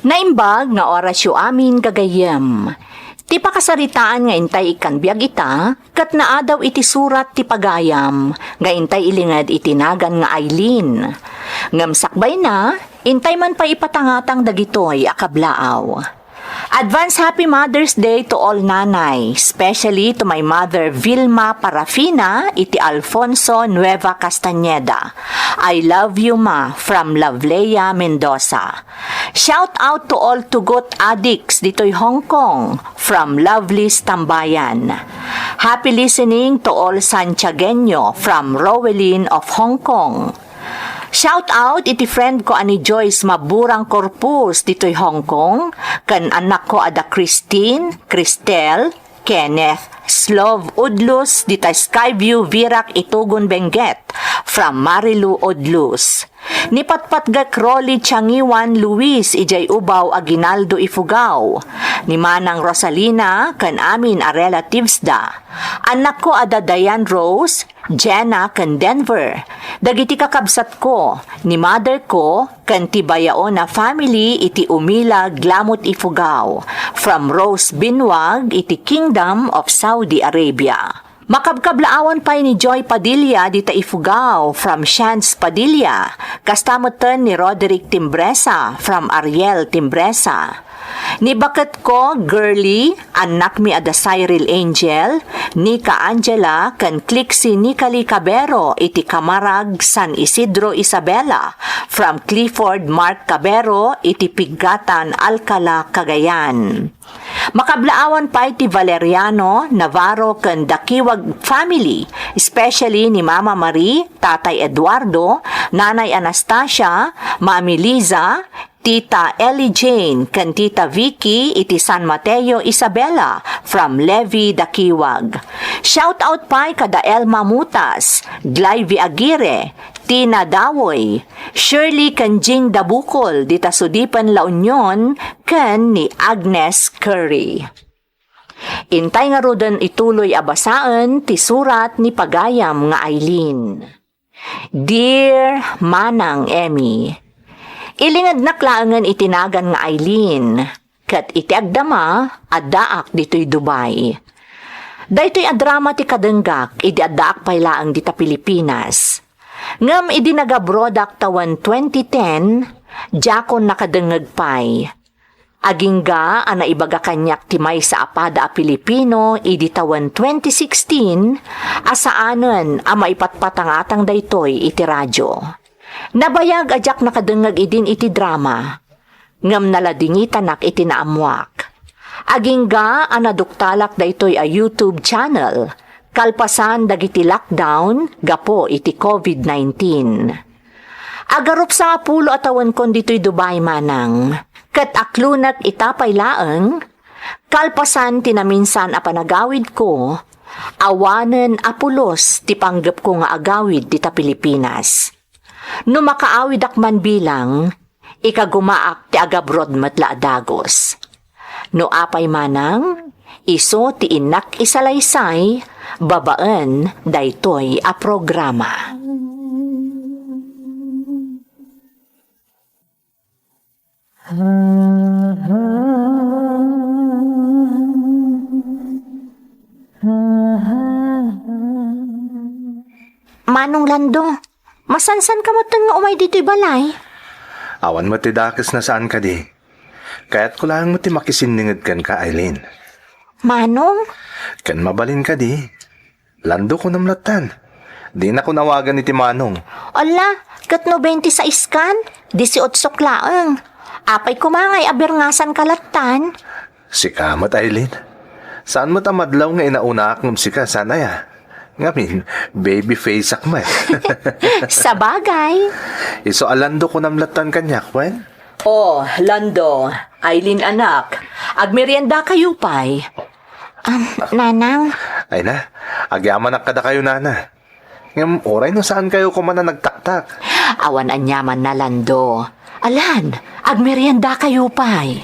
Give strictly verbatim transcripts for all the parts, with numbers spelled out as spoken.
Naimbag nga orasyo amin, gagayyem. Ti pakasaritaan nga intay ikkan biag ita, ket naadaw iti surat ti pagayam nga intay ilinged iti nagan nga Aileen. Ngem sakbayna, intay man pay ipatangatang dagitoy a kablaaw. Advance Happy Mother's Day to all nanay, especially to my mother Vilma Parafina iti Alfonso Nueva Castañeda. I love you, ma, from Loveleia Mendoza. Shout out to all tugot addicts ditoy Hong Kong, from Lovely's Tambayan. Happy listening to all Santiagueño, from Rowelyn of Hong Kong. Shout out iti friend ko a ni Joyce Maburang Corpus ditoy Hong Kong, ken annakko a da Christine, Cristel, Kenneth, Slov Udlus dita Skyview Virac Itugon Benguet, from Marilu Udlus. Ni patpatgek Rolly Tiangiwan Luis idiay Ubao, Aguinaldo, Ifugao. Ni Manang Rosalina ken amin a relatives da. Annakko a da Diane Rose, Jenna ken Denver. Dagiti kakabsatko, ni mother ko, ken ti bayaon a family iti Umila, Glamot, Ifugao, from Rose Binuag iti Kingdom of Saudi Arabia. Makabkablaawan pay ni Joy Padilla dita Ifugao from Shans Padilla, kasta metten ni Roderick Timbresa from Ariel Timbresa. Ni baketko, Girly, annakmi a da Cyril Angel, Nika Angela, ken Clixie Nikali Cabero iti Camarag, San Isidro, Isabela, from Clifford Mark Cabero iti Pigatan, Alcala, Cagayan. Makablaawan pay ti Valeriano, Navarro, ken Dakiwag family, especially ni Mama Marie, Tatay Eduardo, Nanay Anastasia, Mami Liza, Tita Ellie Jane ken Tita Vicky iti San Mateo, Isabela, from Levi Dakiwag. Shout out pay kada Elma Mutas, Glyvy Aguirre, Tina Dawoy, Shirley ken Jing Dabukol dita Sudipen, La Union, ken ni Agnes Curry. Intay ngaruden ituloy a basaen ti surat ni pagayam nga Aileen. Dear Manang Emmy, ilingednak laengen iti nagan nga Aileen, ket iti agdama, addaak ditoy Dubai. Daytoy a drama ti kadenggak idi addaak pay laeng dita Pilipinas. Ngem idi nagabroadak tawen twenty ten, diakon nakadengngeg pay. Agingga a naibaga kaniak ti maysa a pada a Pilipino idi tawen twenty sixteen a saanen a maipatpatangatang daytoy iti radio. Nabayag a diak nakadengngeg idin iti drama, ngem naladingitanak iti naammoak. Agingga a naduktalak daytoy a YouTube channel kalpasan dagiti lockdown gapu iti covid nineteen. Agarup sangapulo a tawenkon ditoy Dubai, manang, ket aklonek ita pay laeng, kalpasan ti naminsan a panagawidko, awanen a pulos ti panggepko nga agawid dita Pilipinas. No makaawidak man bilang, ikagumaak ti agabroad met la a dagus. No apay manang, isu ti innak isalaysay babaen daytoy a programa. Manong Lando, masansan ka met nga umay ditoy balay? Awan met ti dakes na saan kadi. Kayatko laeng met ti makisinninged kenka, Aileen. Manong? Ken mabalin kadi. Lando kunam lattan. Dinakon awagan iti manong. Ala, ket no twenty-sais kan, disiotso laeng. Apay koma ngay a berngasan ka lattan? Sika met, Aileen. Saan met a madlaw nga inaunaak ngem sika, saan aya? Ngamin, baby face ak met. Sabagay. Isu a Lando kunam lattan kaniak, wen? Oh, Lando, Aileen anak, agmerienda kayo pay. Um, Nanang. Ay na, agyamanak kadakayo, Nana. Ngem uray no saan kayo koma a nagtaktak. Awan aniaman na, Lando. Alan, agmerienda kayo pay.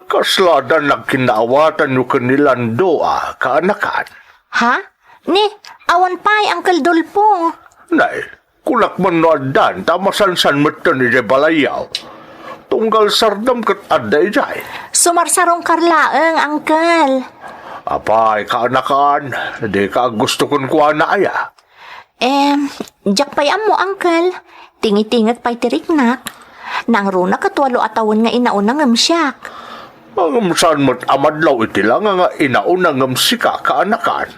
Kasla addan nagkinnaawatanyo ken ni Lando a kaanakan? Ha? Ni, awan pay, Uncle Dolfo. Nay, kunak man no addan ta masansan metten idiay balayyo. Tunggal sardam ket adda idiay. Sumarsarungkar laeng, Uncle. Apay, kaanakan, dika aggusto kenkuana aya? Em, diak pay ammo, Uncle. Tingitingek pay ti riknak. Nangruna ket walo a tawen nga inauna ngem siak. Ngem saan met a madlaw iti langa nga inauna ngem sika, kaanakan?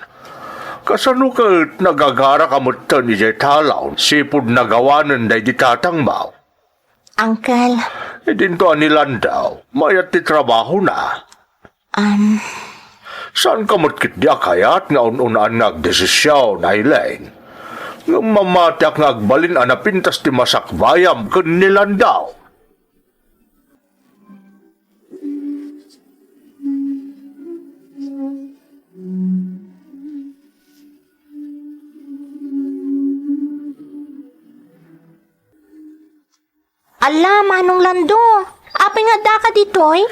Kasano ket nagagaraka metten idiay talon, sipud nagawanen daydi tatangmo? Uncle. Idinto a ni Lando, mayat ti trabahona. Am. Saanka met ketdi a kayat nga un-unaan nga agdesision, Aileen. Ngem mamatiak nga agbalin a napintas ti masakbayam ken ni Lando. Alla, Manong Lando, apay nga addaka ditoy?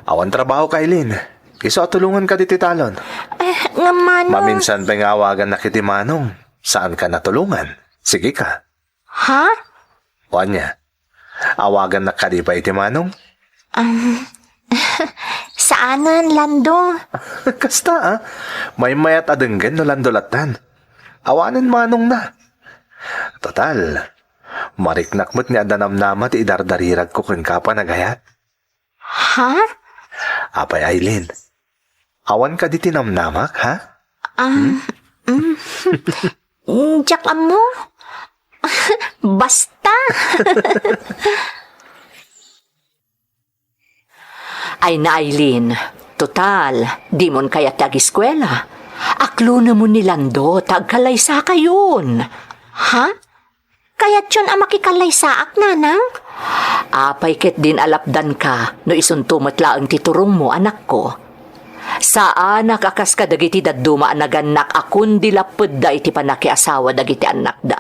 Awan trabahok, Aileen. Isu a tulonganka ditoy talon. Eh, ngem Manong. Maminsan pay nga awagannak iti Manong. Saanka natulongan? Sigika. Ha? O ania? Awagannak kadi pay iti Manong? Um, saanen, Lando. Kasta, ah. Maymayat a denggen no Lando lattan. Awanen Manongna. Total, mariknak met nga adda namnama ti idardariragko kenka a panagayat. Ha? Apay, Aileen, awan kadi ti namnamak, ha? Ah, mm. Diak ammo. Basta. Ay na, Aileen, total, dimon kayat ti agiskuela. Aklonemon ni Lando ta agkalaysakayon. Ha? Kayatyon a makikalaysaak, Nanang? Apay ketdin a lapdanka no isunto met laeng ti turongmo, anakko? Saanak a kas kadagiti dadduma a nagannak a kundi lappedda iti pannakiasawa dagiti annakda.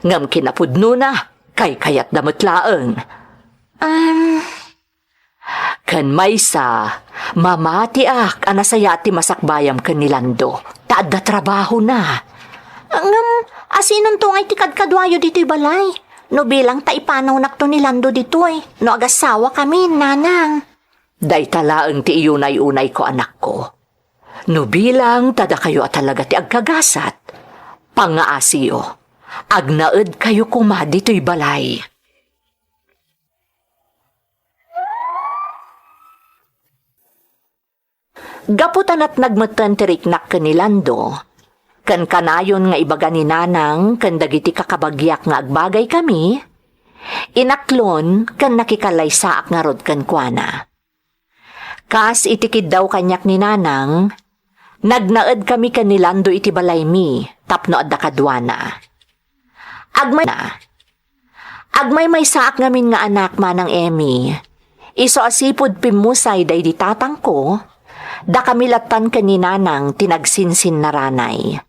Ngem kinapudnona, kaykayatda met laeng. Um, Ken maysa, mamatiak a nasayaat ti masakbayam ken ni Lando, ta adda trabahona. Ngem, asinonto ngay ti kadkaduayo ditoy balay? No bilang ta ipanawnak to ni Lando ditoy, no agasawakami, Nanang. Dayta laeng ti iyunay-unayko, anakko. No bilang ta dakayo a talaga ti agkagasat, pangngaasiyo, agnaedkayo koma ditoy balay. Gapu ta natnag metten ti riknak ken ni Lando, ken kanayon nga ibaga ni Nanang ken dagiti kakabagiak nga agbagaykami, inaklon ken nakikalaysaak ngarud kenkuana. Kas iti kiddaw kaniak ni Nanang, nagnaedkami ken ni Lando iti balaymi tapno adda kaduana. Agmay-, agmaymaysaak ngamin nga anak, Manang Emmy. Isu a sipud pimmusay daydi tatangko, dakami lattan ken ni Nanang ti nagsinsinnaranay.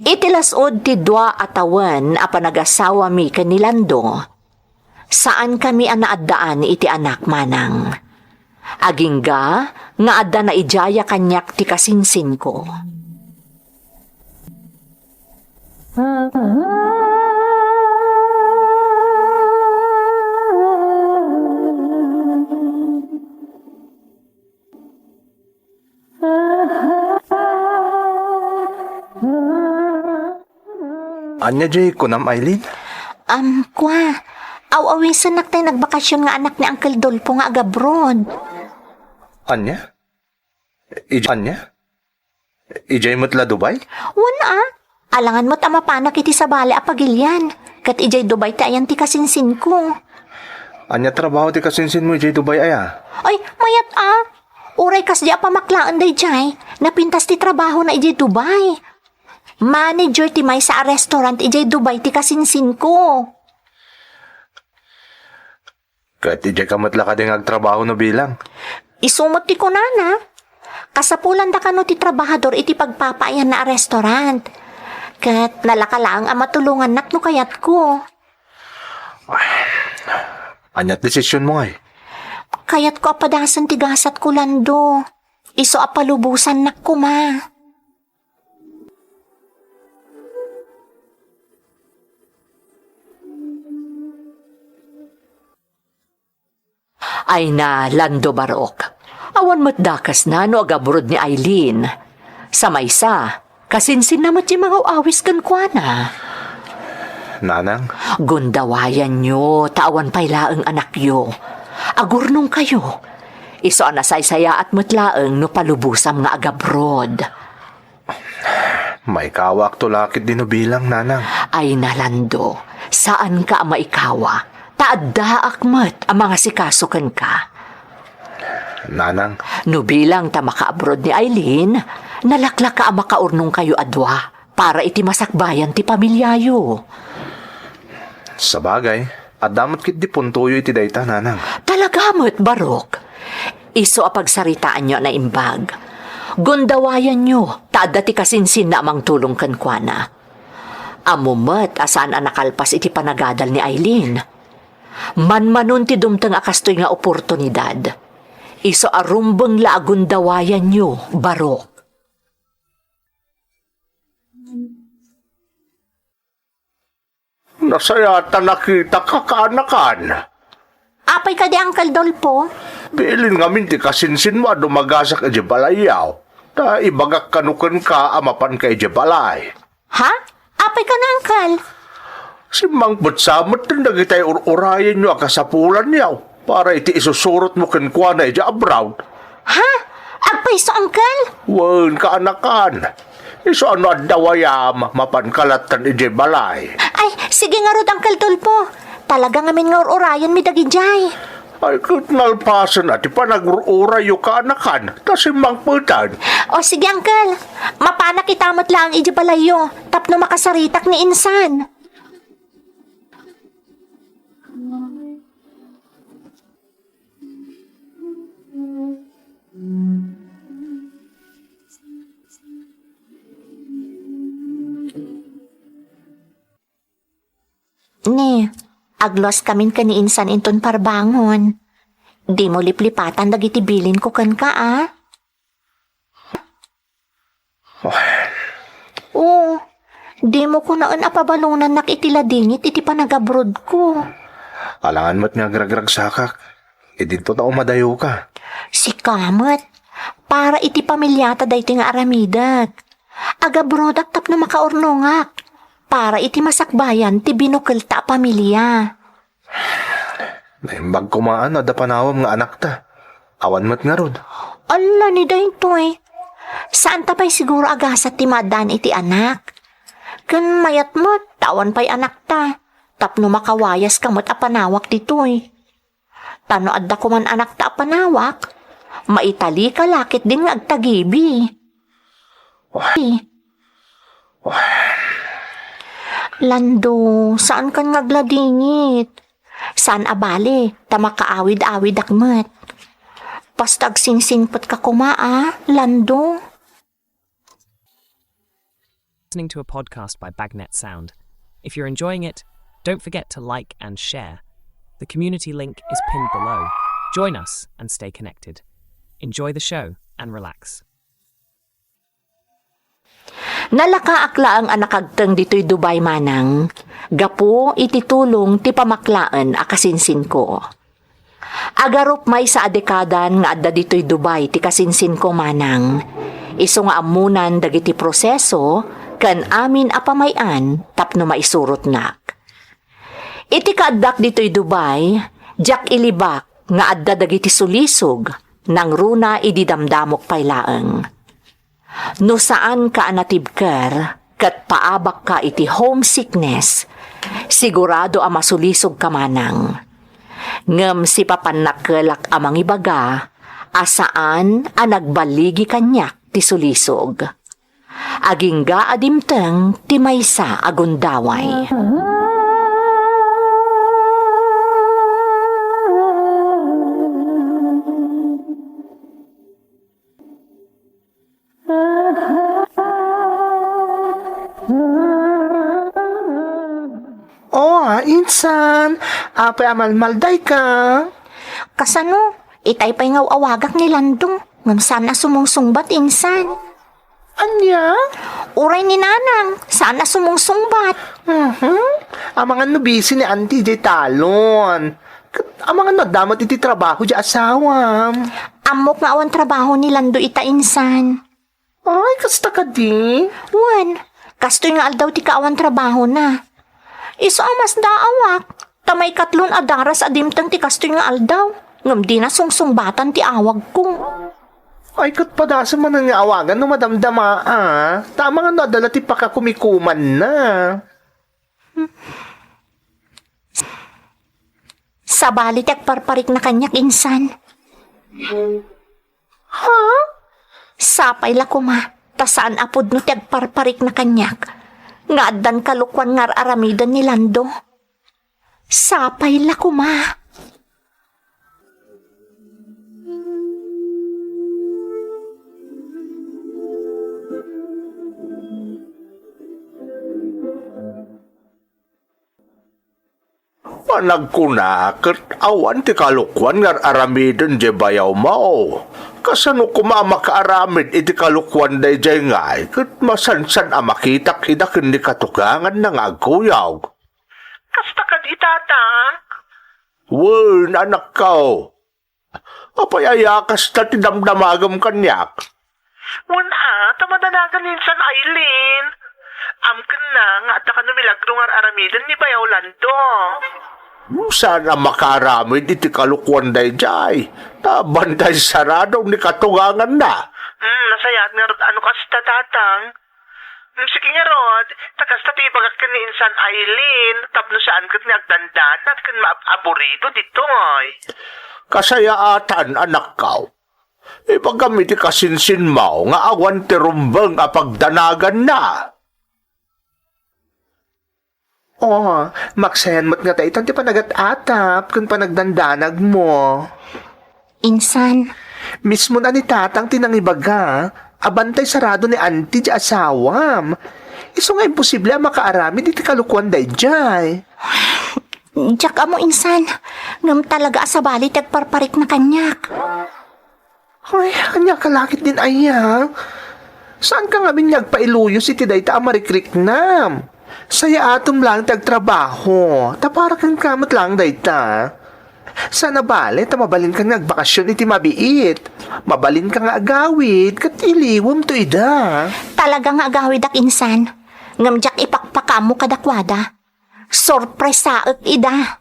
Iti las-ud ti dua a tawen a panagasawami ken ni Lando, saankami a naaddaan iti anak, Manang. Agingga nga adda naidiaya kaniak ti kasinsinko. Ania diay kunam, Aileen? Am, kua, aw-awisennak tay nagbakasyon nga anak ni Uncle Dolfo nga agabroad. Ania? Ij-, ania? Idiay met la Dubai? Wen a. Alangan met a mapanak iti sabali a pagilian. Ket idiay Dubai ti ayan ti kasinsinko. Ania trabaho ti kasinsinmo idiay Dubai aya? Ay, mayat a. Uray kasdi a pamaklaen daydiay, napintas ti trabahona idiay Dubai. Manager ti maysa a restaurant idiay Dubai ti kasinsinko. Ket idiay ka met la kadi nga agtrabaho no bilang? Isu met ti kunana. Kasapulan da kano ti trabahador iti pagpapaayanna a restaurant. Ket nalaka laeng a matulongannak no kayatko. Ania ti desisionmo ngay? Kayatko a padasen ti gasatko, Lando. Isu a palubosannak koma. Ay na, Lando Barok. Awan met dakesna no agabroad ni Aileen. Sa maysa, kasinsinna met ti mangaw-awis kenkuana. Nanang? Gundawayanyo, ta awan pay laeng anakyo. Agurnongkayo. Isu a nasaysayaat met laeng no palubosam nga agabroad. Maikawakto la ketdi no bilang, Nanang. Ay na, Lando, saanka a maikawa, ta addaak met a mangasikaso kenka. Nanang. No bilang ta makaabroad ni Aileen, nalaklaka a makaurnongkayo a dua para iti masakbayan ti pamiliayo. Sabagay, adda met ketdi puntoyo iti dayta, Nanang. Talaga met, Barok. Isu a pagsaritaanyo a naimbag. Gundawayanyo, ta adda ti kasinsinna a mangtulong kenkuana. Ammo met a saan a nakalpas iti panagadal ni Aileen. Manmanon ti dumteng a kastoy nga oportunidad. Isu a rumbeng la a gundawayanyo, Barok. Nasayaat a nakitaka, kaanakan. Apay kadi, Uncle Dolfo? Bilin ngamin ti kasinsinmo a dumagasak idiay balayyo. Ta ibagak kano kenka a mapanka idiay balay. Ha? Apay kano, Uncle? Simmangpet sa met dagitay ur-urayenyo a kasapulanyo para iti isusurotmo kenkuana idiay abroad. Ha? Agpayso, Uncle? Wen, kaanakan. Isu a no adda wayam, mapanka lattan idiay balay. Ay, sige ngarud, Uncle Dolfo. Talaga ngamin nga ur-urayenmi dagidiay. Ay, ket nalpasen a ti panagur-urayyo, kaanakan, ta simmangpeten. O, sige, Uncle. Mapanak ita met laeng idiay balayyo tapno makasaritak ni insan. Ne, agluaskamin ken ni insan inton parbangon. Dimo liplipatan dagiti bilinko kenka, a? Oh, dimo kunaen a pabalonannak iti ladingit iti panagabrodko. Alangan met nga agragragsakak. Idinto ta umadayoka. Sika met, para iti pamiliata daytoy nga aramidek. Agabrodak tapno makaurnongak. Para iti masakbayan ti binukelta a pamilia. Naimbag koma no adda panawam nga anakta. Awan met ngarud. Alla ni daytoy. Saanta pay siguro a gasat ti maaddaan iti anak. Ken mayat met, ta awan pay anakta. Tapno makawayaska met a panawak ditoy. Ta no adda koman anakta a panawak, maitalika la ketdin nga agtagibi. Lando, saankan nga agladingit. Saan a bale, ta makaawid-awidak met. Basta agsinsingpetka koma, a, Lando. Listening to a podcast by Bagnet Sound. If you're enjoying it, don't forget to like and share. The community link is pinned below. Join us and stay connected. Enjoy the show and relax. Nalakaak laeng a nakagteng ditoy Dubai, Manang, gapu iti tulong ti pamaklaen a kasinsinko. Agarup maysa a dekadan nga adda ditoy Dubai ti kasinsinko, Manang. Isu nga ammonan dagiti proseso ken amin a pamay-an tapno maisurotnak. Iti kaaddak ditoy Dubai, diak ilibak nga adda dagiti sulisog, nangruna idi damdamok pay laeng. No saanka a natibker ket paabakka iti homesickness, sigurado a masulisogka, Manang. Ngem sipapannakelak a mangibaga a saan a nagballigi kaniak ti sulisog. Agingga a dimteng ti maysa a gundaway. O, a, insan, apay a malmaldayka? Kasano? Itay pay nga aw-awagak ni Lando, ngem saan a sumungsungbat, insan. Ania? Uray ni Nanang, saan a sumungsungbat. Mhm. Amangan no busy ni Auntie idiay talon. Ket amangan no adda met iti trabaho ti asawam. Ammok nga awan trabaho ni Lando ita, insan. Ay, kasta kadi? Wen, kastoy nga aldaw ti kaawan trabahona. Isu a masdaawak, ta maikatlon a daras a dimteng ti kastoy nga aldaw, ngem dina sungsungbatan ti awagko. Ay, ket padasem manen nga awagan no madamdama, a. Ta amangan no adda la ti pakakumikumanna. Sabali ti agparparikna kaniak, insan. Ha? Sapay la koma, ta saan a pudno ti agparparikna kaniak, nga addan kalokuan nga ar-aramiden ni Lando. Sapay la koma. Panagkuna ket awan ti kalokuan nga ar-aramiden diay bayawmo. Kasano koma a makaaramid iti kalokuan daydiay ngay ket masansan a makitak ida ken ni katuganganna nga agkuyog? Kasta kadi, Tatang? Wen, anakko. Apay aya kasta ti damdamagem kaniak? Wen a, ta madanagan ni insan Aileen. Amkenna nga adda kano milagro nga ar-aramiden ni Bayaw Lando. Saan a makaaramid iti kalokuan daydiay? Ta bantay sarado ni katuganganna. Hmm, nasayaat ngarud a no kasta, Tatang. Hmm, sige ngarud, ta kasta ti ibagak ken ni insan Aileen, tapno saan ket nga agdandanag ken maab-aburido ditoy. Kasayaatan, anakko. Ibagam iti kasinsinmo nga awan ti rumbeng a pagdanaganna. Oh, maksayan met nga daytan ti panagat-atap ken panagdandanagmo. Insan. Mismo na ni Tatang ti nangibaga a bantay sarado ni Auntie ti asawam. Isu nga imposible a makaaramid iti kalokuan daydiay. Diak ammo, insan, ngem talaga a sabali ti agparparikna kaniak. Ay, ania ka lakit din aya? Saanka ngamin nga agpailuyos iti dayta a marikriknam? Sayaatem laeng ti agtrabaho, ta para kenka met laeng dayta. Saan a bale ta mabalinka nga agbakasyon iti mabiit. Mabalinka nga agawid ket iliwemto ida. Talaga nga agawidak, insan. Ngem diak ipakpakaammo kadakuada. Sorpresaek ida.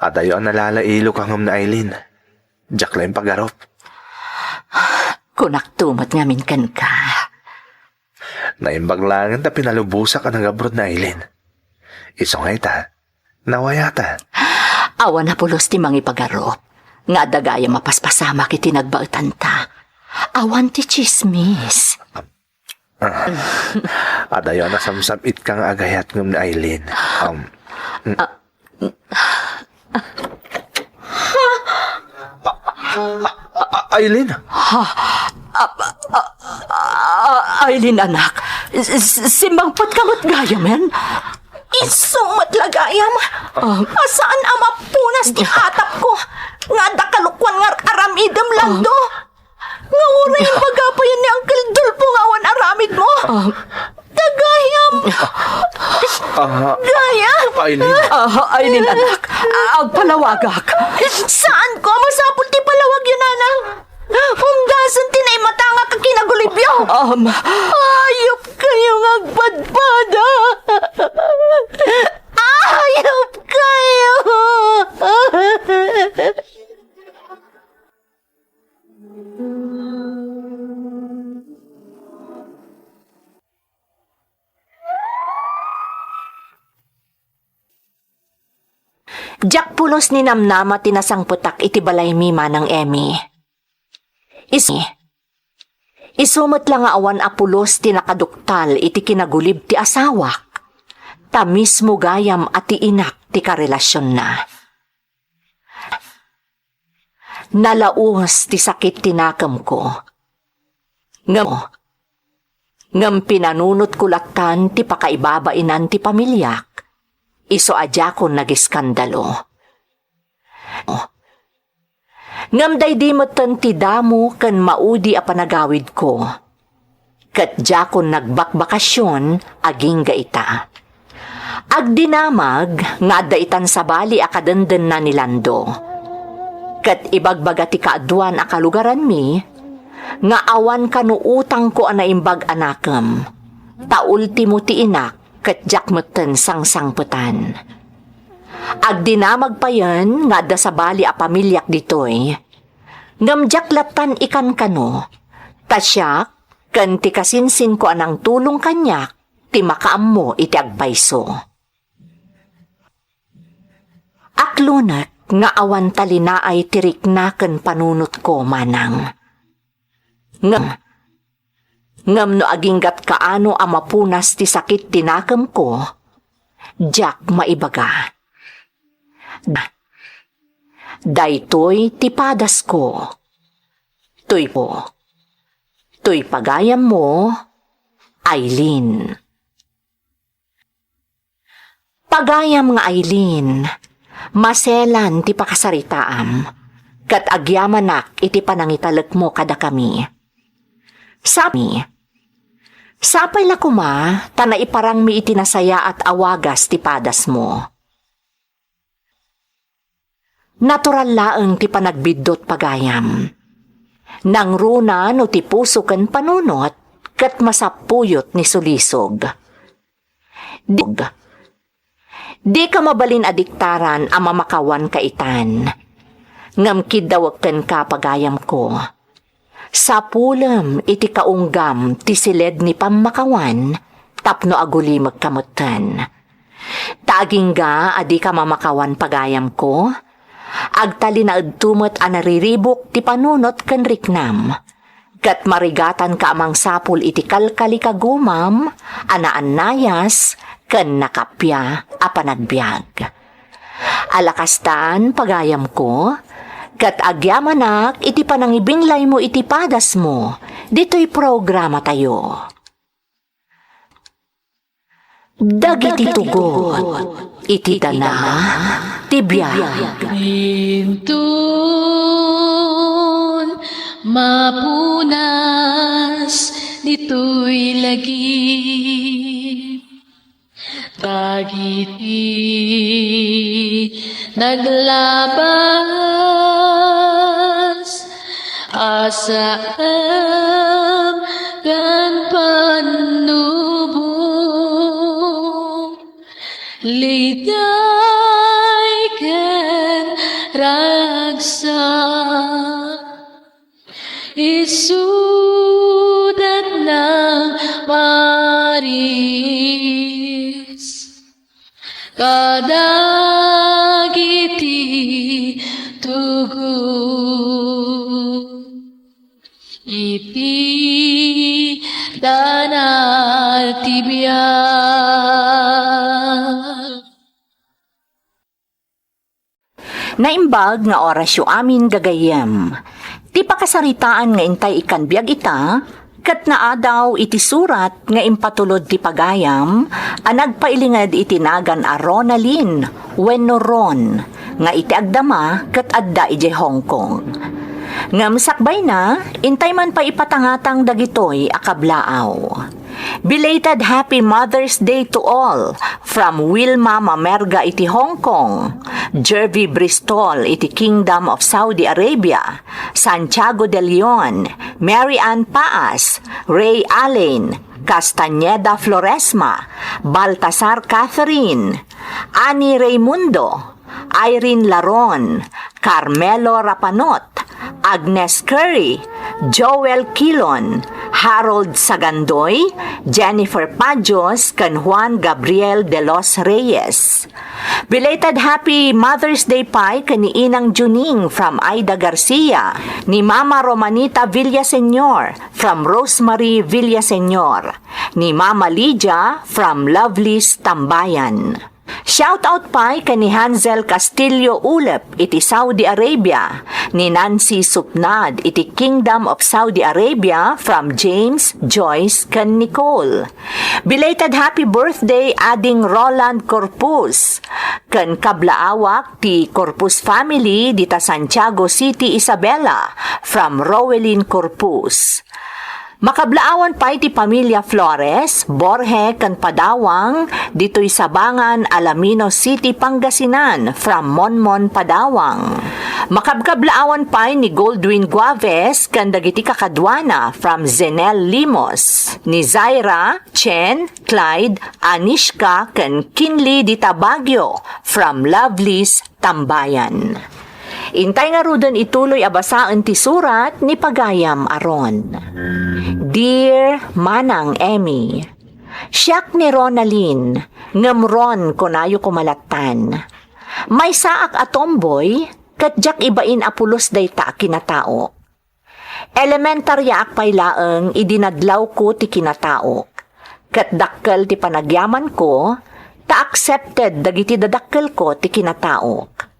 Adayo a nalalailo ka ngem ni Aileen. Diak la impagarup. Kunakto met ngamin kenka. Naimbag laengen ta pinalubosak a nagabrod ni Aileen. Isu nga ita, nawayatan. Awan a pulos ti mangipagarup nga adda gayam a paspasamak iti nagbaetanta. Awan ti tsismis. Ah, adayo a nasamsam-itka nga agayat ngem ni Aileen. Um, mm. Ah, A-, a-, Aileen? Ha? A-, a-, a-, Aileen, anak. S-, s-, simmangpetka met gayamen? Isu met la gayam. Ah. A saan a mapunas ti atapko nga adda kalokuan nga ar-aramidem, Lando. Nga uray imbaga payen ni Uncle Dolfo nga awan aramidmo. Ah. Ta gayam. Ah. Gayam. Aileen. Ah, Aileen, anak. Ah, agpalawagak. Saanko a masapul ti palawagyo, Nanang. Hugasen ti naimatangak a kinagulibyo. Um. Ayupkayo nga agpadpada. Ayupkayo. Diak pulos ninamnama ti nasangpetak iti balaymi, Manang Emmy. Is-, isu met la nga awan a pulos ti nakaduktal iti kinagulib ti asawak, ta mismo gayam a ti inak ti karelasionna. Nalaus ti sakit ti nakemko. Ngem, ngem pinanunotko lattan ti pakaibabainan ti pamiliak, isu a diakon nagiskandalo. Ngem daydi metten ti damo ken maudi a panagawidko. Ket diakon nagbakbakasyon agingga ita. Agdinamag nga adda itan sabali a kadendenna ni Lando. Ket ibagbaga ti kaaduan a kalugaranmi nga awan kano utangko a naimbag a nakem, ta ultimo ti inak ket diak metten sangsangpetan. Agdinamag payen nga adda sabali a pamiliak ditoy, ngem diak lattan ikankano, ta siak ken ti kasinsinko a nangtulong kaniak ti makaammo iti agpayso. Aklonek nga awan talinaay ti rikna ken panunotko, Manang. Ngem, ngem no aginggat kaano a mapunas ti sakit ti nakemko, diak maibaga. Da-, daytoy ti padasko. Toy po. Toy pagayammo, Aileen. Pagayam nga Aileen, maselan ti pakasaritaam, ket agyamanak iti panangitalekmo kadakami. Sami, sapay la koma ta naiparangmi iti nasayaat a wagas ti padasmo. Natural laeng ti panagbiddut pagayam. Nangruna no ti puso ken panunot ket masappuyot ni sulisog. Di, dika mabalin a diktaran a mamakawan ka itan. Ngem kiddawek kenka, pagayamko. Sapulem iti kaunggam ti siled ni pammakawan tapno agulimekka metten. Ta agingga a dika mamakawan, pagayamko, agtalinaedto met a nariribuk ti panunot ken riknam, ket marigatanka a mangsapul iti kalkali kagumam a naannayas ken nakappia a panagbiag. Alakastan, pagayamko, ket agyamanak iti panangibinglaymo iti padasmo ditoy programatayo. Dagiti tugot iti dana ti biag. Inton mapunas ditoy lagip. Dagiti naglabas a saem ken pannubo, liday ken ragsak. Isudat nang maris kadagiti tugot iti dana ti biag. Naimbag nga orasyo amin, gagayyem. Ti pakasaritaan nga intay ikkan biag ita, ket naadaw iti surat nga impatulod ti pagayam a nagpailinged iti nagan a Ronalyn wenno Ron, nga iti agdama ket adda idiay Hong Kong. Ngem sakbayna, intay man pay ipatangatang dagitoy a kablaaw. Belated Happy Mother's Day to all from Wilma Mamerga iti Hong Kong, Jervy Bristol iti Kingdom of Saudi Arabia, Santiago de Leon, Mary Ann Paas, Ray Allen, Castañeda Floresma, Baltasar Catherine, Annie Raymundo, Irene Laron, Carmelo Rapanot, Agnes Curry, Joel Quilon, Harold Sagandoy, Jennifer Pajos, ken Juan Gabriel de los Reyes. Belated happy Mother's Day pay ken ni Inang Juning from Aida Garcia, ni Mama Romanita Villaseñor from Rosemary Villaseñor, ni Mama Lydia from Lovely's Tambayan. Shout out pay ken ni Hansel Castillo Ulep iti Saudi Arabia, ni Nancy Supnad iti Kingdom of Saudi Arabia from James, Joyce, ken Nicole. Belated happy birthday, Ading Roland Corpus, ken kablaawak ti Corpus family dita Santiago City, Isabela, from Rowelyn Corpus. Makablaawan pay ti pamilia Flores, Borje, ken Padawang, ditoy Sabangan, Alaminos City, Pangasinan, from Monmon, Padawang. Makabkablaawan pay ni Goldwyn Guaves ken dagiti kakaduana from Zenel Limos, ni Zaira, Chen, Clyde, Anishka, ken Kinley dita Baguio from Lovely's Tambayan. Intay ngaruden ituloy a basaen ti surat ni Pagayam Aron. Dear Manang Emmy, siak ni Ronalyn, ngem Ron kunayo koma lattan. Maysaak a tomboy, ket diak ibain a pulos dayta a kinataok. Elementaryaak pay laeng idi nadlawko ti kinataok, ket dakkel ti panagyamanko, ta accepted dagiti dadakkelko ti kinataok.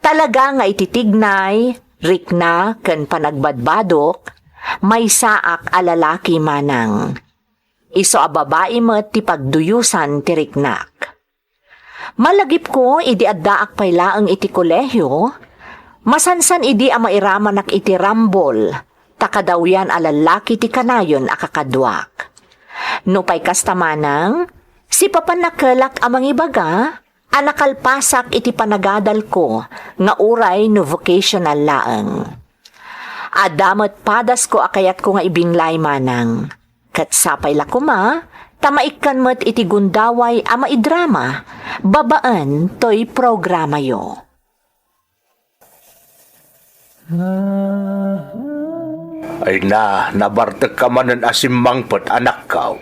Talaga nga iti tignay, rikna, ken panagbadbadok, maysaak a lalaki manang. Isu a babai met ti pagduyosan ti riknak. Malagipko idi addaak pay laeng iti kolehio, masansan idi a mairamanak iti rambol, ta kadawyan a lallaki ti kanayon a kakaduak. Nupay kasta manang, sipapan nakelak a mangibaga a nakalpasak iti panagadalko nga uray no vocational laeng. Adda met padasko a kayatko nga ibinglay manang. Ket sapay la koma, ta maikkan met iti gundaway a maidrama, babaen toy programayo. Ay na, nabartekka manen a simmangpet, anakko.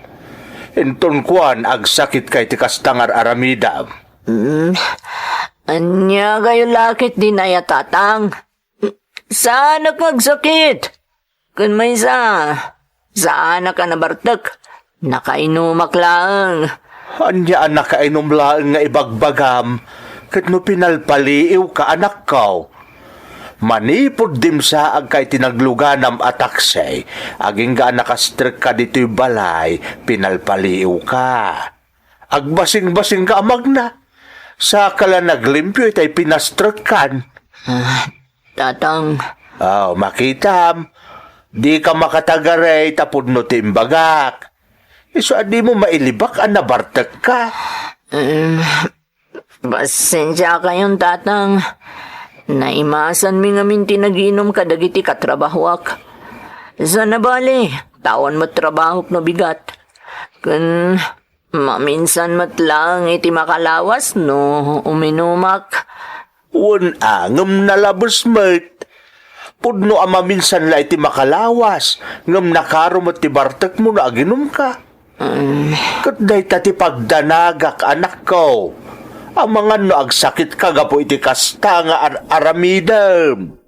Inton kuan, agsakitka iti kasta nga ar-aramidam. Mm, ania kayo lakit dinay a tatang? Saanak nga agsakit. Ken maysa, saanak a nabartek. Nakainumak laeng. Ania a nakainum laeng nga ibagbagam? Ket no pinalpaliiwka, anakko. Manipud dimsaagka iti nagluganam a taksi, agingga a nakastrekka ditoy balay, pinalpaliiwka. Agbasingbasingka a magna. Saka la naglimpio itay pinastrekkan. Ah, tatang. Oh, makitam. Dika makatagarey ta pudno ti imbagak. Isu a dimo mailibak a nabartekka. Em, pasensiakayon, tatang. Naimasanmi ngamin ti naginum kadagiti katrabahoak. Sana bale, tawen met trabahok no bigat. Ken maminsan met laeng iti makalawas no uminumak. Wen a, ngem nalabes met. Pudno a maminsan la iti makalawas, ngem nakaro met ti bartekmo no aginumka. Mm. Ket dayta ti pagdanagak, anakko. Amangan no agsakitka gapu iti kasta nga ar-aramidem.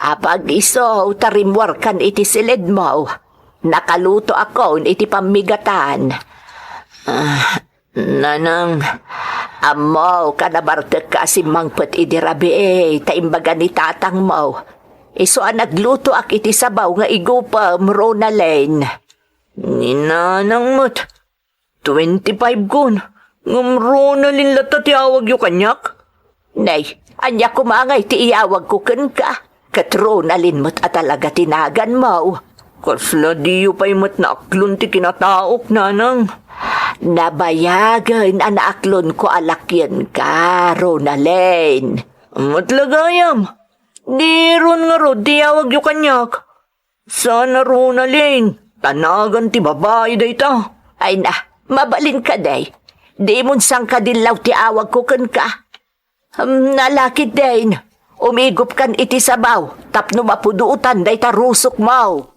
Apag isu ta rimmuarkan iti siledmo. Nakalutoakon iti pammigatan. Ah, nanang, ammok a nabartekka a simmangpet idi rabii ta imbaga ni tatangmo. Isu a naglutoak iti sabaw nga igupem, Ronalyn. Ni nanang met. Twenty-five kon. Ngem Ronalyn latta ti awagyo kaniak? Nay, ania koma ngay ti iawagko kenka? Ket Ronalyn met a talaga ti naganmo. Kasla diyo pay met naaklon ti kinataok, nanang? Nabayagen a naaklonko a lakienka, Ronalyn. Met la gayam. Di Ron ngarud ti iawagyo kaniak. Sana Ronalyn, ta nagan ti babai dayta. Ay na, mabalin kadi. Dimon sangkadillaw ti awagko kenka. Hmm, nalakit din. Umigupkan iti sabaw tapno mapudotan dayta rusokmo.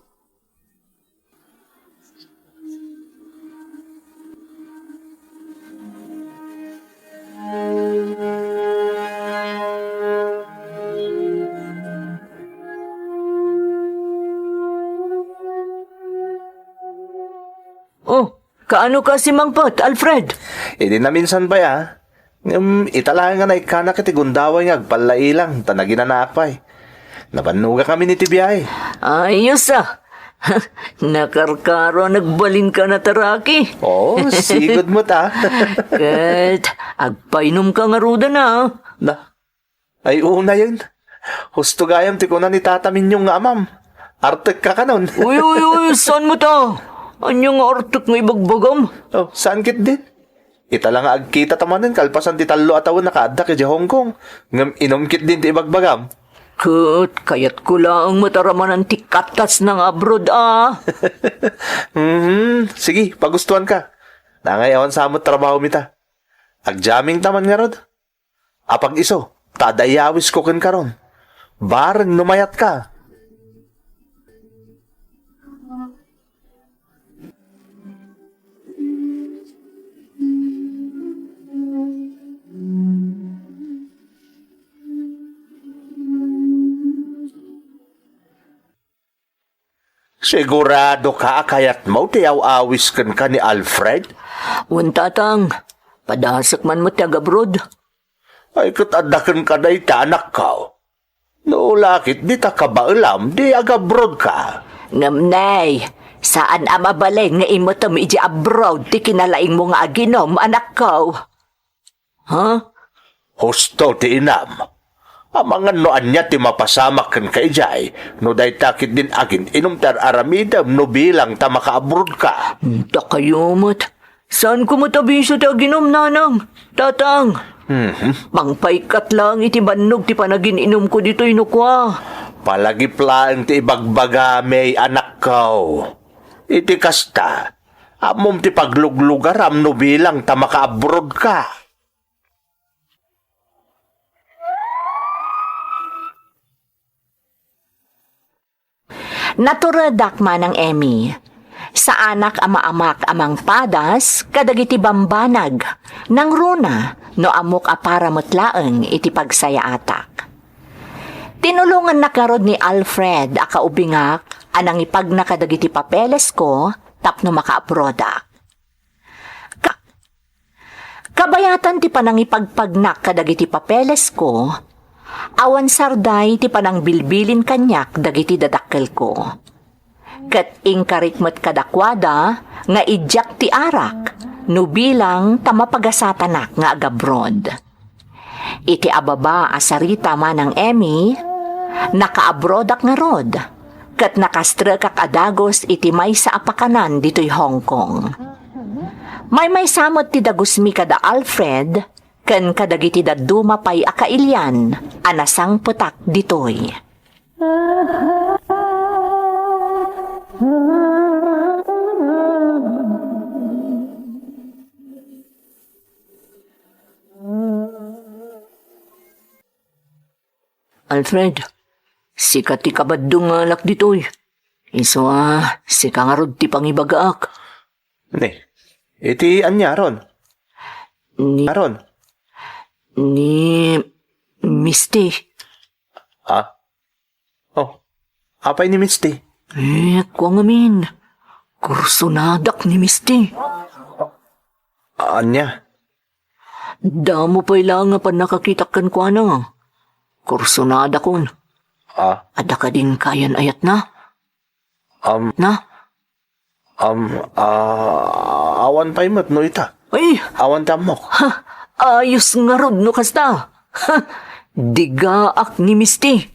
Oh, kaano ka simangpet, Alfred? Idi naminsan pay a. Ngem ita laeng a naikkanak iti gundaway nga agpallailang ta naginanaak pay. Nabannogakami iti biahe. Ayos a. Nakarkaro a nagbalinka nataraki. Oo, sigud met a. Ket agpainumka ngaruden a. Na, ay, unayen. Husto gayam ti kuna ni Tata Minyong nga amam. Artekka kanon. Uy, uy, uy, saan met a? Ania nga artek nga ibagbagam? Oh, saan ketdin? Ita la nga agkitata manen kalpasan ti tallo a tawen a kaaddak idiay Hong Kong. Ngem inum ketdin ti ibagbagam. Ket kayatko laeng met a ramanan ti kattasna nga abroad a. Mhm. Sige, pagustuanka. Nangay awan sa met trabahom ita. Agjamingta man ngarud. Apag-isu, ta adda iyawisko kenka ron. Bareng no mayatka. Sigurado ka a kayatmo ti aw-awis kenka ni Alfred? Wen, Tatang. Padasek man met ti agabroad. Ay, ket adda kenka dayta, anakko. No la ket dita kabaelam, di agabroad ka. Ngem nay, saan a mabalin nga imetem idiay abroad ti kinalaingmo nga aginum, anakko. Ha? Husto ti inam. Amangan no ania ti mapasamak kenka idiay, no dayta ketdin agin-inum ti ar-aramidem no bilang ta makaabroad ka. Dakayo met. Saanko met a bisio ti aginum, nanang, tatang. Mhm. Pangpaikkat laeng iti bannog ti panagin-inumko ditoy no kua. Palagip laeng ti ibagbagami, anakko. Iti kasta, ammom ti pagluglugaram no bilang ta makaabroad ka. Naturedak, Manang Emmy. Saanak a maamak a mangpadas kadagiti bambanag, nangruna no ammok a para met laeng iti pagsayaatak. Tinulongannak ngarud ni Alfred a kaubingak a nangipagna kadagiti papelesko tapno makaabroadak. Ka-, kabayatan ti panangipagpagnak kadagiti papelesko, awan sarday ti panangbilbilin kaniak dagiti dadakkelko. Ket inkarik met kadakuada nga idiak ti arak no bilang ta mapagasatanak nga agabroad. Iti ababa a sarita, Manang Emmy, nakaabroadak ngarud, ket nakastrekak a dagus iti maysa a pakanan ditoy Hong Kong. Maymaysa met ti dagusmi kada Alfred ken kadagiti dadduma pay a kailian a nasangpetak ditoy. Alfred, sika ti kabaddong nga alak ditoy. Isu a, sika ngarud ti pangibagaak. Ni, iti ania ron? Ni, Aron? Ni Misty. Ah? Oh, apay ni Misty? Eh, kua ngamin. Kursonadak ni Misty. Ania? Damo pay laeng a pannakakitak kenkuana. Kursonadakon. Ah? Adda kadin kayan ayatna? Um, Na? Um, ah, awan pay met no ita. Ay! Awan ti ammok. Ha, ayos ngarud no kasta. Ha, digaak ni Misty.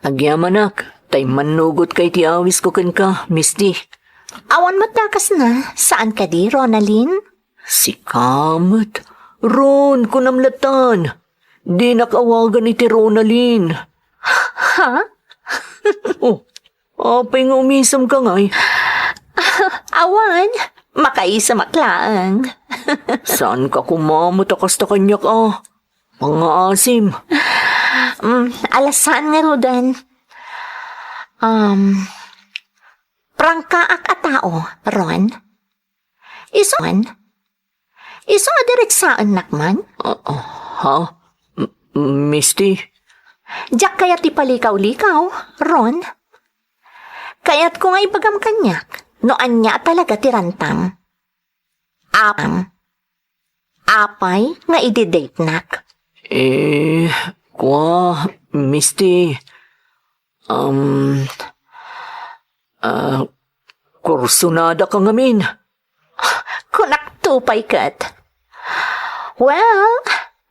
Agyamanak, ta immannugotka iti awisko kenka, Misty. Awan met dakesna, saan kadi, Ronaldin? Sika met, Ron, kunam latan. Dinak awagan iti Ronalyn. Ha? Oh, apay nga umisamka ngay? Awan, makaisamak laeng. Saanka koma met a kasta kaniak a? Mangaasim. Mm, alas saan ngaruden. Um, prangkaak a tao, Ron. Isu, isu a diriksaennak man? Ah, ah, ha? M-, Misty? Diak kayat ti palikaw-likaw, Ron. Kayatko nga ibagam kaniak no ania talaga ti rantang. Apay, apay nga idi-datenak? Eh, kua, Misty, um, ah, kursunadaka ngamin. Kunakto pay ket. Well,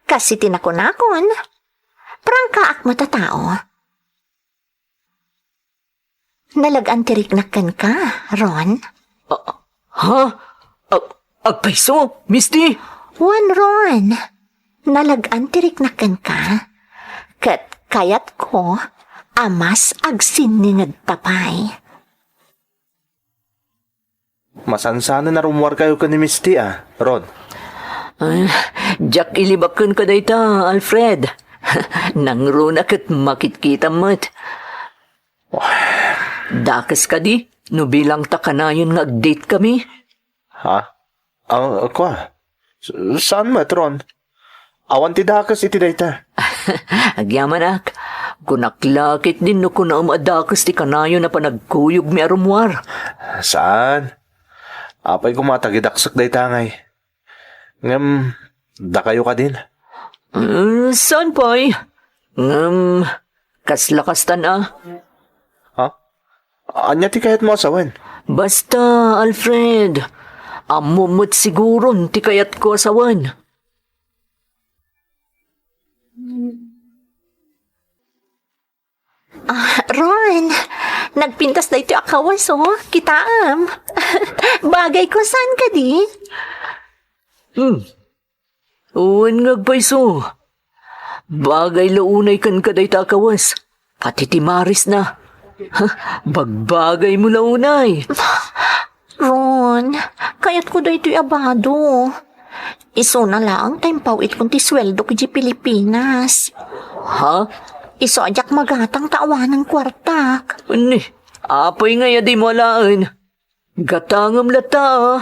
kas iti nakunakon, prangkaak met a tao. Nalag-an ti riknak kenka, Ron. Ah, ha? Ag-, agpayso, Misty? Wen, Ron. Nalag-an ti riknak kenka. Ket kayatko a mas agsinningedta pay. Masansanen a rummuarkayo ken ni Misty a, Ron. Ah, diak ilibak kenka dayta, Alfred. Nangruna ket makitkitam met. Dakes kadi no bilangta kanayon nga ag-date kami? Ha? Ah, kua? S-, saan met, Ron? Awan ti dakes iti dayta. Agyamanak, kunak la ketdin no kunaem a dakes ti kanayon a panagkuyogmi a rummuar. Saan? Apay koma ta agidaksek dayta ngay. Ngem, dakayo kadin? Mm, saan pay? Ngem, kasla kastan a. Ha? Ania ti kayatmo a sawen? Basta, Alfred, ammom met siguron ti kayatko a sawen. Ah, Ron, nagpintas daytoy a kawas, oh. Kitaem. Bagayko, saan kadi? Hmm. Wen nga agpayso. Bagay la unay kenka dayta a kawas. Pati ti marisna. Ha, bagbagaymo la unay. Ron, kayatko daytoy a bado. Isuna laeng ta impaw-itkon ti sueldok idiay Pilipinas. Ha? Isu a diak magatang ta awanen kuartak. Ni, apay ngay a dimo alaen? Gatangem latta, a.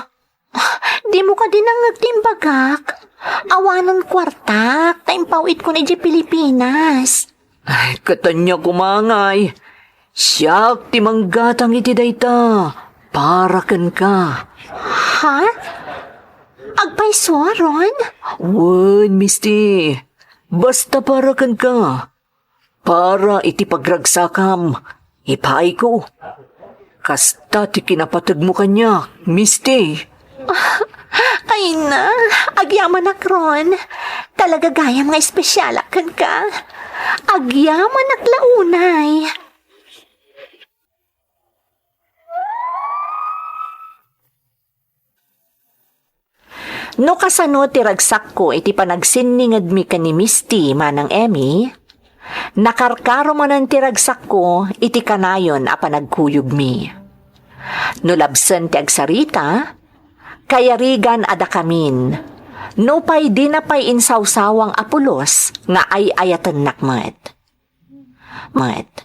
Dimo kadi nangngeg ti imbagak? Awanen kuartak ta impaw-itkon idiay Pilipinas. Ay, ket ania koma ngay? Siak ti manggatang iti dayta para kenka. Ha? Agpayso, Ron? Wen, Misty. Basta para kenka. Para iti pagragsakam, ipaayko. Kasta ti kinapategmo kaniak, Misty. Ay na, agyamanak, Ron. Talaga gayam nga espesyalak kenka. Agyamanak la unay. No kasano ti ragsakko iti panagsinningedmi ken ni Misty, Manang Emmy, nakarkaro manen ti ragsakko iti kanayon a panagkuyogmi. No labsen ti agsarita, kayarigan a dakamin, nupay dina pay insawsawang a pulos nga ay-ayatennak met. Met.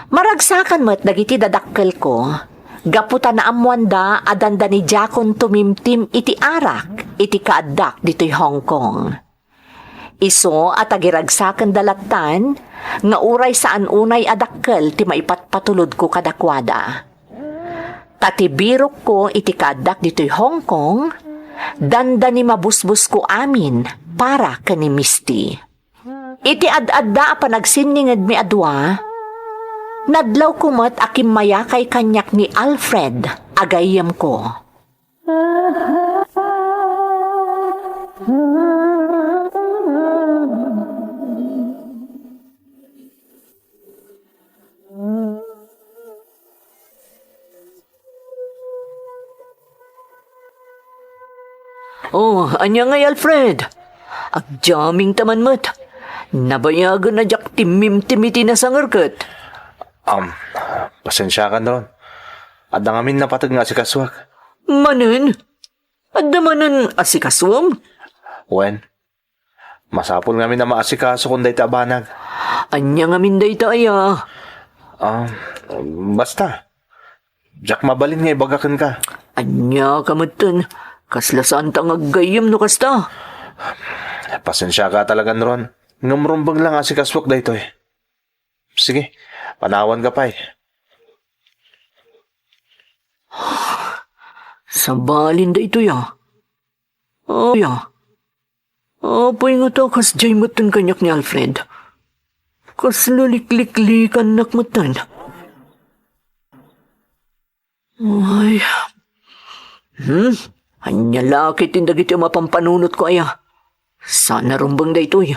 Maragsakan met dagiti dadakkelko, gapu ta naammoanda a dandanidiakon tumimtim iti arak iti kaaddak ditoy Hong Kong. Isu a tagiragsakenda lattan nga uray saan unay a dakkel ti maipatpatulodko kadakuada. Ta ti birokko iti kaaddak ditoy Hong Kong, dandani mabusbusko amin para ken ni Misty. Iti ad-adda a panagsinningedmi a dua, nadlawko met a kimmayakay kaniak ni Alfred a gayyemko. Oh, ania ngay, Alfred? Agjamming ta man met. Nabayagen a diak timmimtim iti nasangerket. Um, pasensiakan, Ron. Adda ngamin napateg nga asikasuak. Manen? Adda manen asikasuem? Wen, masapul ngamin a maasikasokon dayta a banag. Ania ngamin dayta aya? Ah, basta. Diak mabalin nga ibaga kenka. Ania ka metten? Kasla saanta nga aggayyem no kasta? Pasensiaka talagan, Ron. Ngem rumbeng lang asikasuak daytoy. Sige, panawanka pay. Sabalin daytoy a. Oh, ya. Apay ngata kasdiay metten kaniak ni Alfred? Kasla likliklikannak metten. Ay. Hmm? Ania la ketdin dagiti a mapampanunotko aya? Saan a rumbeng daytoy.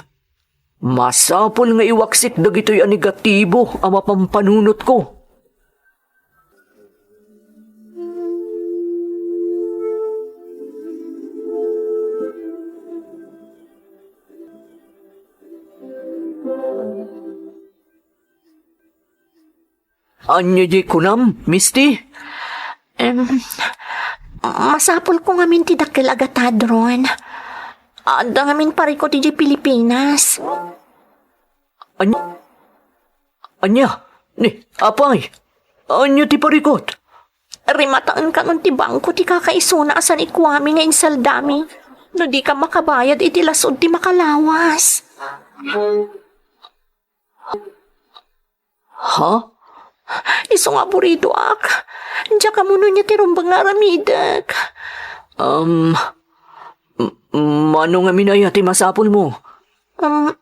Masapul nga iwaksik dagitoy a negatibo a mapampanunotko. Ania diay kunam, Misty? Em, masapulko ngamin ti dakkel a gatad, Ron. Adda ngamin parikut idiay Pilipinas. Ania? Ania? Ni, apay? Ania ti parikut? Rimataen kanon ti bangko ti kakaisuna a san ikuami nga insaldami no dika makabayad iti las-ud ti makalawas. Ha? Isu nga aburidoak. Diak ammo no ania ti rumbeng nga aramidek. Um, m-, mano ngamin aya ti masapulmo? Um,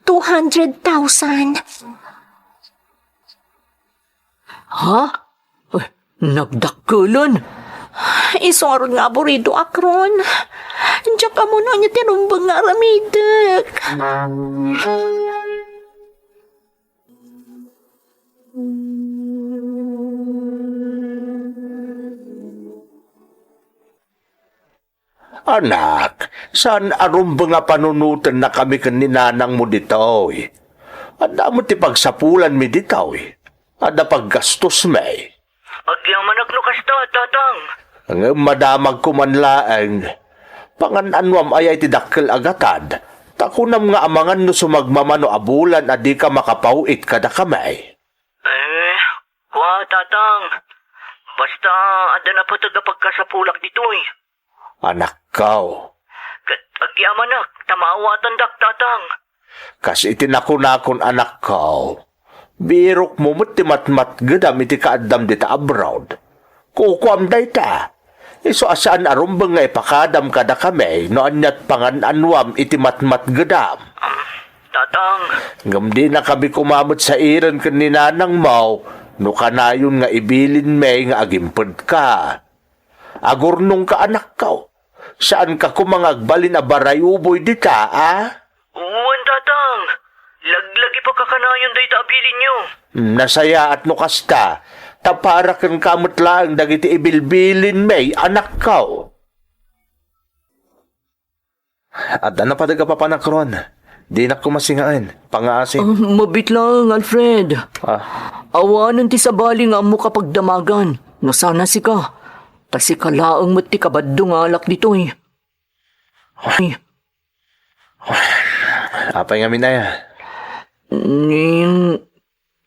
two hundred thousand. Ha? Eh, nagdakkelen. Isu ngarud nga aburidoak, Ron. Diak ammo no ania ti rumbeng nga aramidek. Anak, saan a rumbeng a panunotennakami ken ni nanangmo ditoy? Adda met ti pagsapulanmi ditoy. Adda paggastusmi. Agyamanak no kasta, Tatang. Ngem madamagko man laeng. Pangan-anuam aya iti dakkel a gatad, ta kunam nga amangan no sumagmamano a bulan a dika makapaw-it kadakami. Eh, kua, Tatang. Basta, adda napateg a pagkasapulak ditoy. Anakko. Ket agyamanak, ta maawatandak, Tatang. Kas iti nakunakon, anakko, birokmo met ti matmatgedam iti kaaddam dita abroad. Kukuam dayta. Isu a saan a rumbeng nga ipakadam kadakami no aniat pangan-anuam iti matmatgedam. Tatang. Ngem dinakami koma met sairen ken ni nanangmo no kanayon nga ibilinmi nga agimpedka. Agurnongka, anakko. Saanka koma nga agbalin a barayuboy dita, a? Wen, Tatang. Laglagi pa kakanayon dayta a bilinyo. Nasayaat no kasta, ta para kenka met laeng dagiti ibilbilinmi, anakko. Adda napateg a papanak, Ron. Dinak koma singaen. Pangngaasim. Ah, mabiit laeng, Alfred. Ah. Awanen ti sabali nga ammok a pagdamagan. No saan a sika. Ta sika laeng met ti kabaddongak ditoy. Ay. Apay ngamin aya? Ni,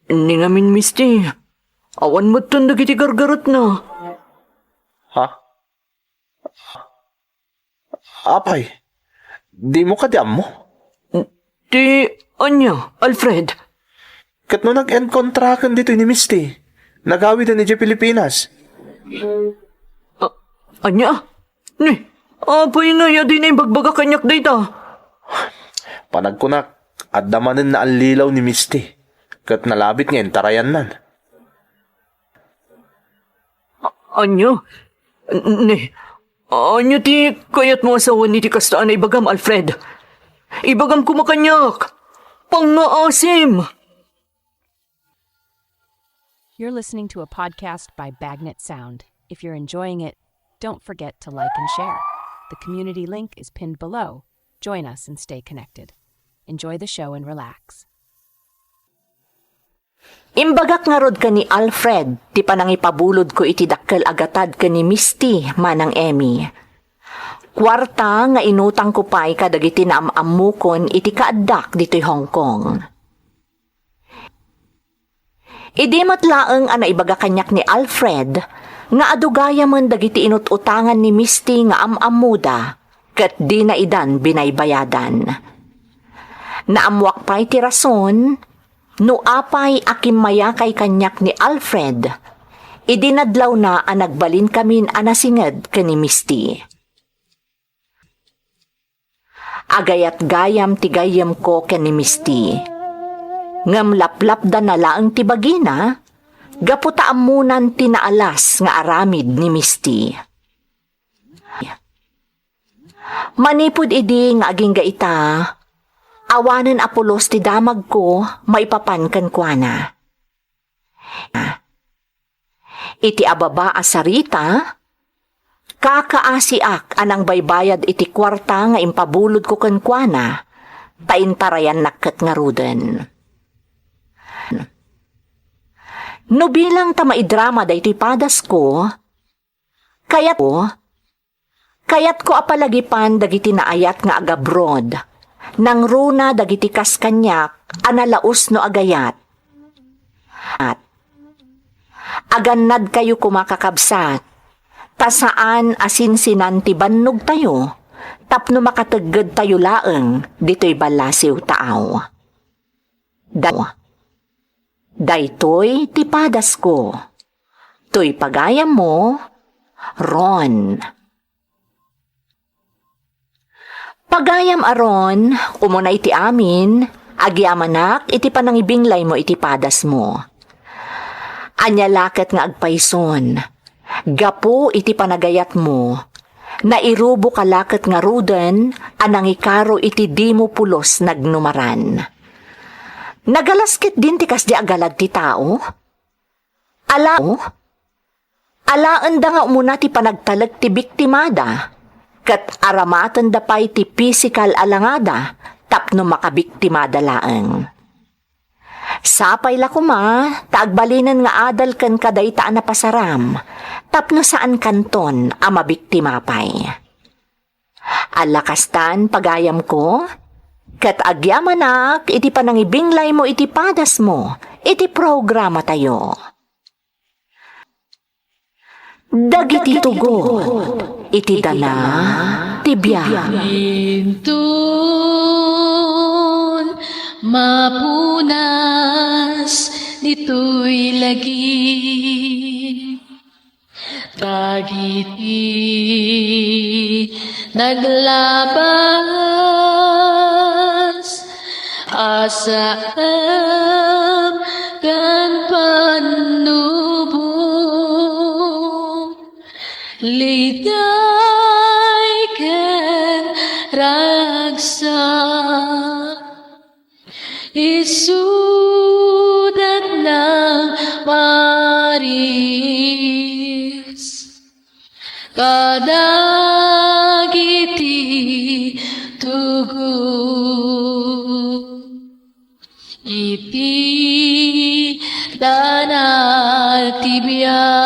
ni ngamin, Misty. Awan metten dagiti gargaretna. Ha? Apay, dimo kadi ammo? Ti ania, Alfred? Ket no nag-enkontraken ditoy ni Misty, nagawiden idiay Pilipinas. A-, ania? Ni, apay ngay a dina imbagbaga kaniak dayta? Panagkunak, adda manen naallilaw ni Misty, ket nalabit nga intarayannan. A-, ania? N-, ni, ania ti kayatmo a sawen iti kasta a naibagam, Alfred? Ibagam koma kaniak. Pangngaasim. You're listening to a podcast by Bagnet Sound. If you're enjoying it, don't forget to like and share. The community link is pinned below. Join us and stay connected. Enjoy the show and relax. Imbagak ngarud ken ni Alfred ti panangipabulodko iti dakkel a gatad ken ni Misty manang Emmy. Kuarta nga inutangko pay kadagiti naam-ammokon iti kaaddak ditoy Hong Kong. Idi met laeng a naibaga kaniak ni Alfred nga adu gayamen dagiti inut-utangan ni Misty nga am-ammoda ket dina idan binaybayadan. Naammoak pay ti rason no apay a kimmayakay kaniak ni Alfred idi nadlawna a nagbalinkamin a nasinged ken ni Misty. Agayat gayam ti gayyemko ken ni Misty. Ngem laplapdana laeng ti bagina, gapu ta ammonan ti naalas nga aramid ni Misty. Manipud idi nga agingga ita, awanen a pulos ti damagko maipapan kenkuana. Iti ababa a sarita, kakaasiak a nangbaybayad iti kuarta nga impabulodko kenkuana, ta intarayannak ket ngaruden. No bilang ta maidrama daytoy padasko, kayatko, kayatko a palagipan dagiti naayat nga agabroad, nangruna dagiti kas kaniak a nalaus no agayat. At, agannadkayo koma, kakabsat, ta saan a sinsinan ti bannogtayo tapno makateggedtayo laeng ditoy ballasiw taaw. Da-, daytoy ti padasko. Toy pagayammo, Ron. Pagayam a Ron, umuna iti amin, agyamanak iti panangibinglaymo iti padasmo. Ania la ket nga agpayson, gapu iti panagayatmo, nairuboka la ket ngaruden a nangikaro iti dimo pulos nagnumaran. Nagalas ketdin ti kasdi a galad ti tao? Ala-, alaenda nga umuna ti panagtalek ti biktimada, ket aramatenda pay ti pisikal a langada tapno makabiktimada laeng. Sapay la koma ta agbalinen nga adal kenka dayta a napasaram tapno saankanton a mabiktima pay. Ala kastan, pagayamko, ket agyamanak iti panangibinglaymo iti padasmo iti programatayo. Dagiti tugot iti dana ti biag. Inton mapunas ditoy lagip, dagiti naglabas a saem ken pannubong, ligday ken ragsak. Isudat nang maris kadagiti tugot iti dana ti biag.